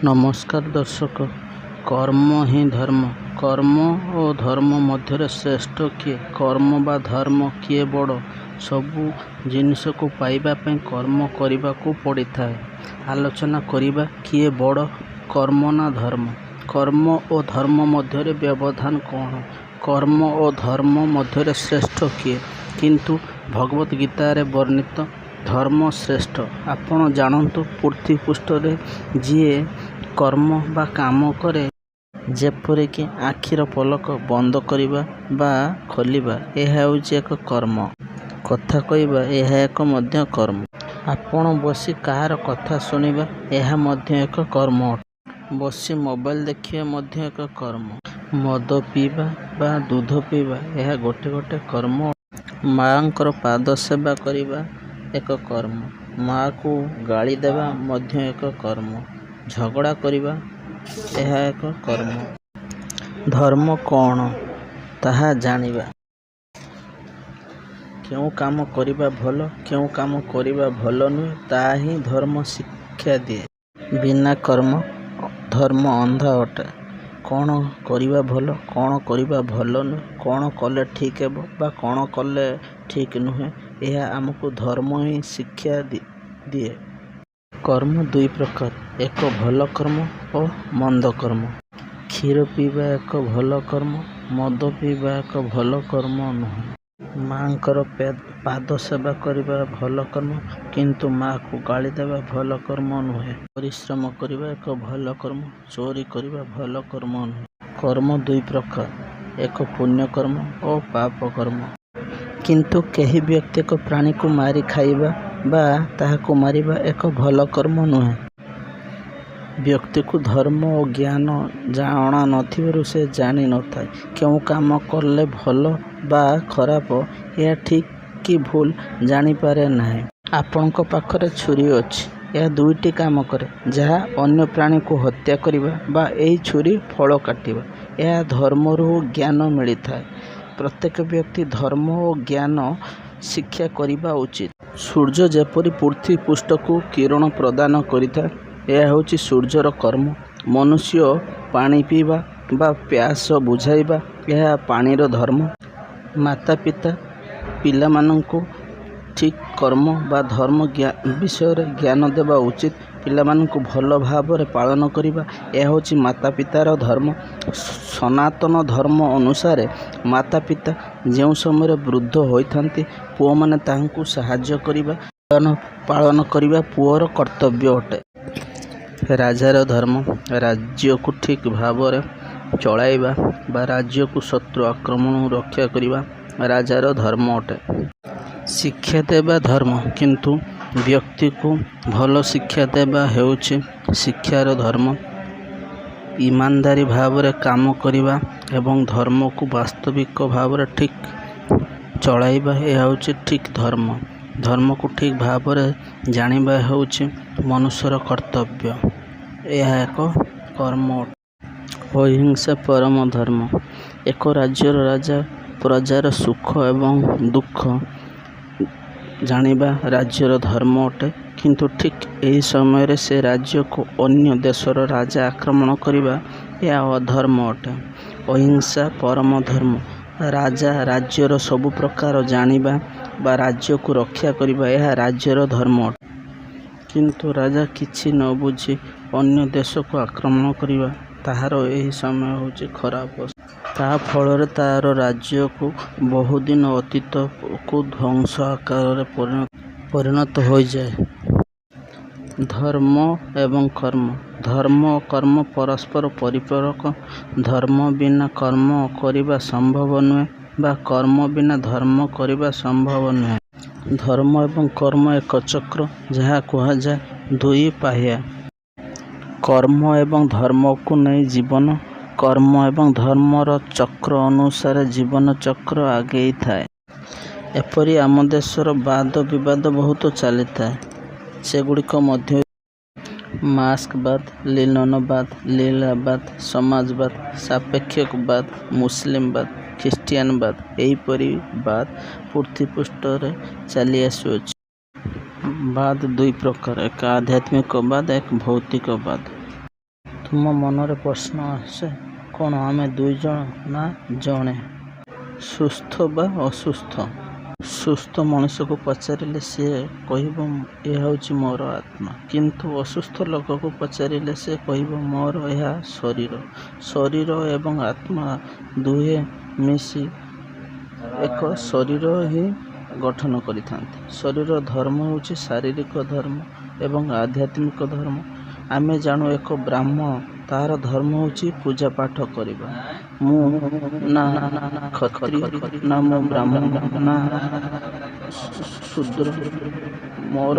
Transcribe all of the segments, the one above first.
ନମସ୍କାର ଦର୍ଶକ। କର୍ମ ହିଁ ଧର୍ମ। କର୍ମ ଓ ଧର୍ମ ମଧ୍ୟରେ ଶ୍ରେଷ୍ଠ କିଏ? କର୍ମ ବା ଧର୍ମ କିଏ ବଡ଼? ସବୁ ଜିନିଷକୁ ପାଇବା ପାଇଁ କର୍ମ କରିବାକୁ ପଡ଼ିଥାଏ। ଆଲୋଚନା କରିବା କିଏ ବଡ଼, କର୍ମ ନା ଧର୍ମ? କର୍ମ ଓ ଧର୍ମ ମଧ୍ୟରେ ବ୍ୟବଧାନ କ'ଣ? କର୍ମ ଓ ଧର୍ମ ମଧ୍ୟରେ ଶ୍ରେଷ୍ଠ କିଏ? କିନ୍ତୁ ଭଗବତ ଗୀତାରେ ବର୍ଣ୍ଣିତ ଧର୍ମ ଶ୍ରେଷ୍ଠ। ଆପଣ ଜାଣନ୍ତୁ, ପୃଥିବୀ ପୃଷ୍ଠରେ ଯିଏ କର୍ମ ବା କାମ କରେ, ଯେପରିକି ଆଖିର ପଲକ ବନ୍ଦ କରିବା ବା ଖୋଲିବା, ଏହା ହେଉଛି ଏକ କର୍ମ। କଥା କହିବା, ଏହା ଏକ ମଧ୍ୟ କର୍ମ। ଆପଣ ବସି କାହାର କଥା ଶୁଣିବା, ଏହା ମଧ୍ୟ ଏକ କର୍ମ ଅଟେ। ବସି ମୋବାଇଲ ଦେଖିବା ମଧ୍ୟ ଏକ କର୍ମ। ମଦ ପିଇବା ବା ଦୁଧ ପିଇବା, ଏହା ଗୋଟେ ଗୋଟେ କର୍ମ। ମାଆଙ୍କର ପାଦ ସେବା କରିବା ଏକ କର୍ମ। ମାଆକୁ ଗାଳି ଦେବା ମଧ୍ୟ ଏକ କର୍ମ। ଝଗଡ଼ା କରିବା, ଏହା ଏକ କର୍ମ। ଧର୍ମ କ'ଣ, ତାହା ଜାଣିବା। କେଉଁ କାମ କରିବା ଭଲ, କେଉଁ କାମ କରିବା ଭଲ ନୁହେଁ, ତାହା ହିଁ ଧର୍ମ ଶିକ୍ଷା ଦିଏ। ବିନା କର୍ମ ଧର୍ମ ଅନ୍ଧ ଅଟେ। କ'ଣ କରିବା ଭଲ, କ'ଣ କରିବା ଭଲ ନୁହେଁ, କ'ଣ କଲେ ଠିକ୍ ହେବ ବା କ'ଣ କଲେ ଠିକ୍ ନୁହେଁ, ଏହା ଆମକୁ ଧର୍ମ ହିଁ ଶିକ୍ଷା ଦିଏ। କର୍ମ ଦୁଇ ପ୍ରକାର, ଏକ ଭଲ କର୍ମ ଓ ମନ୍ଦ କର୍ମ। କ୍ଷୀର ପିଇବା ଏକ ଭଲ କର୍ମ, ମଦ ପିଇବା ଏକ ଭଲ କର୍ମ ନୁହେଁ। ମାଆଙ୍କର ପାଦ ସେବା କରିବା ଭଲ କର୍ମ, କିନ୍ତୁ ମାଆକୁ ଗାଳି ଦେବା ଭଲ କର୍ମ ନୁହେଁ। ପରିଶ୍ରମ କରିବା ଏକ ଭଲ କର୍ମ, ଚୋରି କରିବା ଭଲ କର୍ମ ନୁହେଁ। କର୍ମ ଦୁଇ ପ୍ରକାର, ଏକ ପୁଣ୍ୟ କର୍ମ ଓ ପାପ କର୍ମ। କିନ୍ତୁ କେହି ବ୍ୟକ୍ତି ଏକ ପ୍ରାଣୀକୁ ମାରି ଖାଇବା ବା ତାହାକୁ ମାରିବା ଏକ ଭଲ କର୍ମ ନୁହେଁ। ବ୍ୟକ୍ତିକୁ ଧର୍ମ ଓ ଜ୍ଞାନ ଜଣା ନଥିବାରୁ ସେ ଜାଣି ନଥାଏ କେଉଁ କାମ କଲେ ଭଲ ବା ଖରାପ, ଏହା ଠିକ୍ କି ଭୁଲ ଜାଣିପାରେ ନାହିଁ। ଆପଣଙ୍କ ପାଖରେ ଛୁରୀ ଅଛି। ଏହା ଦୁଇଟି କାମ କରେ, ଯାହା ଅନ୍ୟ ପ୍ରାଣୀକୁ ହତ୍ୟା କରିବା ବା ଏହି ଛୁରୀ ଫଳ କାଟିବା। ଏହା ଧର୍ମରୁ ଜ୍ଞାନ ମିଳିଥାଏ। ପ୍ରତ୍ୟେକ ବ୍ୟକ୍ତି ଧର୍ମ ଓ ଜ୍ଞାନ ଶିକ୍ଷା କରିବା ଉଚିତ। ସୂର୍ଯ୍ୟ ଯେପରି ପୃଥିବୀ ପୃଷ୍ଠକୁ କିରଣ ପ୍ରଦାନ କରିଥାଏ, ଏହା ହେଉଛି ସୂର୍ଯ୍ୟର କର୍ମ। ମନୁଷ୍ୟ ପାଣି ପିଇବା ବା ପ୍ୟାସ ବୁଝାଇବା, ଏହା ପାଣିର ଧର୍ମ। ମାତା ପିତା ପିଲାମାନଙ୍କୁ ଠିକ୍ କର୍ମ ବା ଧର୍ମ ବିଷୟରେ ଜ୍ଞାନ ଦେବା ଉଚିତ। ପିଲାମାନଙ୍କୁ ଭଲ ଭାବରେ ପାଳନ କରିବା, ଏହା ହେଉଛି ମାତା ପିତାର ଧର୍ମ। ସନାତନ ଧର୍ମ ଅନୁସାରେ ମାତା ପିତା ଯେଉଁ ସମୟରେ ବୃଦ୍ଧ ହୋଇଥାନ୍ତି, ପୁଅମାନେ ତାଙ୍କୁ ସାହାଯ୍ୟ କରିବା, ପାଳନ କରିବା ପୁଅର କର୍ତ୍ତବ୍ୟ ଅଟେ। ରାଜାର ଧର୍ମ ରାଜ୍ୟକୁ ଠିକ୍ ଭାବରେ ଚଳାଇବା ବା ରାଜ୍ୟକୁ ଶତ୍ରୁ ଆକ୍ରମଣରୁ ରକ୍ଷା କରିବା ରାଜାର ଧର୍ମ ଅଟେ। ଶିକ୍ଷା ଦେବା ଧର୍ମ, କିନ୍ତୁ ବ୍ୟକ୍ତିକୁ ଭଲ ଶିକ୍ଷା ଦେବା ହେଉଛି ଶିକ୍ଷାର ଧର୍ମ। ଇମାନଦାରୀ ଭାବରେ କାମ କରିବା ଏବଂ ଧର୍ମକୁ ବାସ୍ତବିକ ଭାବରେ ଠିକ୍ ଚଳାଇବା, ଏହା ହେଉଛି ଠିକ୍ ଧର୍ମ। ଧର୍ମକୁ ଠିକ୍ ଭାବରେ ଜାଣିବା ହେଉଛି ମନୁଷ୍ୟର କର୍ତ୍ତବ୍ୟ। ଏହା ଏକ କର୍ମ। ଅହିଂସା ପରମ ଧର୍ମ। ଏକ ରାଜ୍ୟର ରାଜା ପ୍ରଜାର ସୁଖ ଏବଂ ଦୁଃଖ ଜାଣିବା ରାଜ୍ୟର ଧର୍ମ ଅଟେ। କିନ୍ତୁ ଠିକ୍ ଏହି ସମୟରେ ସେ ରାଜ୍ୟକୁ ଅନ୍ୟ ଦେଶର ରାଜା ଆକ୍ରମଣ କରିବା, ଏହା ଅଧର୍ମ ଅଟେ। ଅହିଂସା ପରମ ଧର୍ମ। ରାଜା ରାଜ୍ୟର ସବୁ ପ୍ରକାର ଜାଣିବା ବା ରାଜ୍ୟକୁ ରକ୍ଷା କରିବା, ଏହା ରାଜ୍ୟର ଧର୍ମ ଅଟେ। କିନ୍ତୁ ରାଜା କିଛି ନ ବୁଝି ଅନ୍ୟ ଦେଶକୁ ଆକ୍ରମଣ କରିବା, ତାହାର ଏହି ସମୟ ହେଉଛି ଖରାପ। ତାହା ଫଳରେ ତାର ରାଜ୍ୟକୁ ବହୁଦିନ ଅତୀତକୁ ଧ୍ୱଂସ ଆକାରରେ ପରିଣତ ହୋଇଯାଏ। ଧର୍ମ ଏବଂ କର୍ମ। ଧର୍ମ ଓ କର୍ମ ପରସ୍ପର ପରିପୂରକ। ଧର୍ମ ବିନା କର୍ମ କରିବା ସମ୍ଭବ ନୁହେଁ ବା କର୍ମ ବିନା ଧର୍ମ କରିବା ସମ୍ଭବ ନୁହେଁ। ଧର୍ମ ଏବଂ କର୍ମ ଏକ ଚକ୍ର, ଯାହା କୁହାଯାଏ ଦୁଇ ପାହ୍ୟା। କର୍ମ ଏବଂ ଧର୍ମକୁ ନେଇ ଜୀବନ। କର୍ମ ଏବଂ ଧର୍ମର ଚକ୍ର ଅନୁସାରେ ଜୀବନ ଚକ୍ର ଆଗେଇଥାଏ। ଏପରି ଆମ ଦେଶର ବାଦ ବିବାଦ ବହୁତ ଚାଲିଥାଏ। ସେଗୁଡ଼ିକ ମଧ୍ୟରୁ ମାର୍କ୍ସବାଦ, ଲେନିନବାଦ, ଲୀଳାବାଦ, ସମାଜବାଦ, ସାପେକ୍ଷବାଦ, ମୁସଲିମବାଦ, ଖ୍ରୀଷ୍ଟିଆନବାଦ, ଏହିପରି ବାଦ ପୃଥିବୀପୃଷ୍ଠରେ ଚାଲି ଆସୁଅଛି। ବାଦ ଦୁଇ ପ୍ରକାର, ଏକ ଆଧ୍ୟାତ୍ମିକ ବାଦ, ଏକ ଭୌତିକବାଦ। ତୁମ ମନରେ ପ୍ରଶ୍ନ ଆସେ, କ'ଣ ଆମେ ଦୁଇଜଣ ନା ଜଣେ? ସୁସ୍ଥ ବା ଅସୁସ୍ଥ? ସୁସ୍ଥ ମଣିଷକୁ ପଚାରିଲେ ସିଏ କହିବ ଏହା ହେଉଛି ମୋର ଆତ୍ମା। କିନ୍ତୁ ଅସୁସ୍ଥ ଲୋକକୁ ପଚାରିଲେ ସେ କହିବ ମୋର ଏହା ଶରୀର। ଶରୀର ଏବଂ ଆତ୍ମା ଦୁହେଁ ମିଶି ଏକ ଶରୀର ହିଁ ଗଠନ କରିଥାନ୍ତି। ଶରୀର ଧର୍ମ ହେଉଛି ଶାରୀରିକ ଧର୍ମ ଏବଂ ଆଧ୍ୟାତ୍ମିକ ଧର୍ମ। ଆମେ ଜାଣୁ ଏକ ବ୍ରାହ୍ମଣ, ତାହାର ଧର୍ମ ହେଉଛି ପୂଜା ପାଠ କରିବା। ମୁଁ ନା କ୍ଷତ୍ରିୟ, ନା ମୁଁ ବ୍ରାହ୍ମଣ, ନା ଶୂଦ୍ର। ମୋର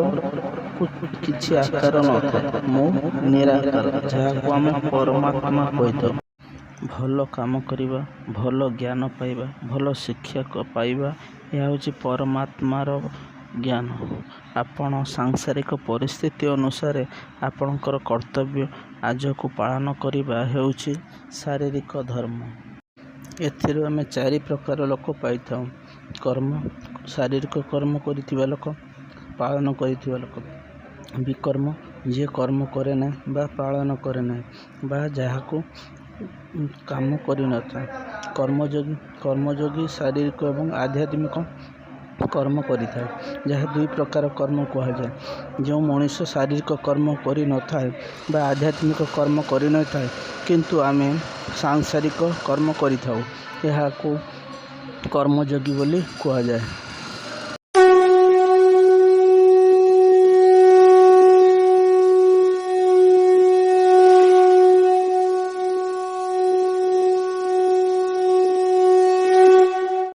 କିଛି ଆକାର ନଥାଏ। ମୁଁ ନିରାକାର, ଯାହାକୁ ଆମେ ପରମାତ୍ମା କହିଥାଉ। ଭଲ କାମ କରିବା, ଭଲ ଜ୍ଞାନ ପାଇବା, ଭଲ ଶିକ୍ଷା ପାଇବା, ଏହା ହେଉଛି ପରମାତ୍ମାର ଜ୍ଞାନ। ଆପଣ ସାଂସାରିକ ପରିସ୍ଥିତି ଅନୁସାରେ ଆପଣଙ୍କର କର୍ତ୍ତବ୍ୟ ଆଜକୁ ପାଳନ କରିବା ହେଉଛି ଶାରୀରିକ ଧର୍ମ। ଏଥିରୁ ଆମେ ଚାରି ପ୍ରକାର ଲୋକ ପାଇଥାଉ। କର୍ମ, ଶାରୀରିକ କର୍ମ କରିଥିବା ଲୋକ, ପାଳନ କରିଥିବା ଲୋକ, ବିକର୍ମ, ଯିଏ କର୍ମ କରେ ନାହିଁ ବା ପାଳନ କରେ ନାହିଁ ବା ଯାହାକୁ କାମ କରିନଥାଏ, କର୍ମଯୋଗୀ। କର୍ମଯୋଗୀ ଶାରୀରିକ ଏବଂ ଆଧ୍ୟାତ୍ମିକ କର୍ମ କରିଥାଏ, ଯାହା ଦୁଇ ପ୍ରକାର କର୍ମ କୁହାଯାଏ। ଯେଉଁ ମଣିଷ ଶାରୀରିକ କର୍ମ କରିନଥାଏ ବା ଆଧ୍ୟାତ୍ମିକ କର୍ମ କରିନଥାଏ, କିନ୍ତୁ ଆମେ ସାଂସାରିକ କର୍ମ କରିଥାଉ, ଏହାକୁ କର୍ମଯୋଗୀ ବୋଲି କୁହାଯାଏ।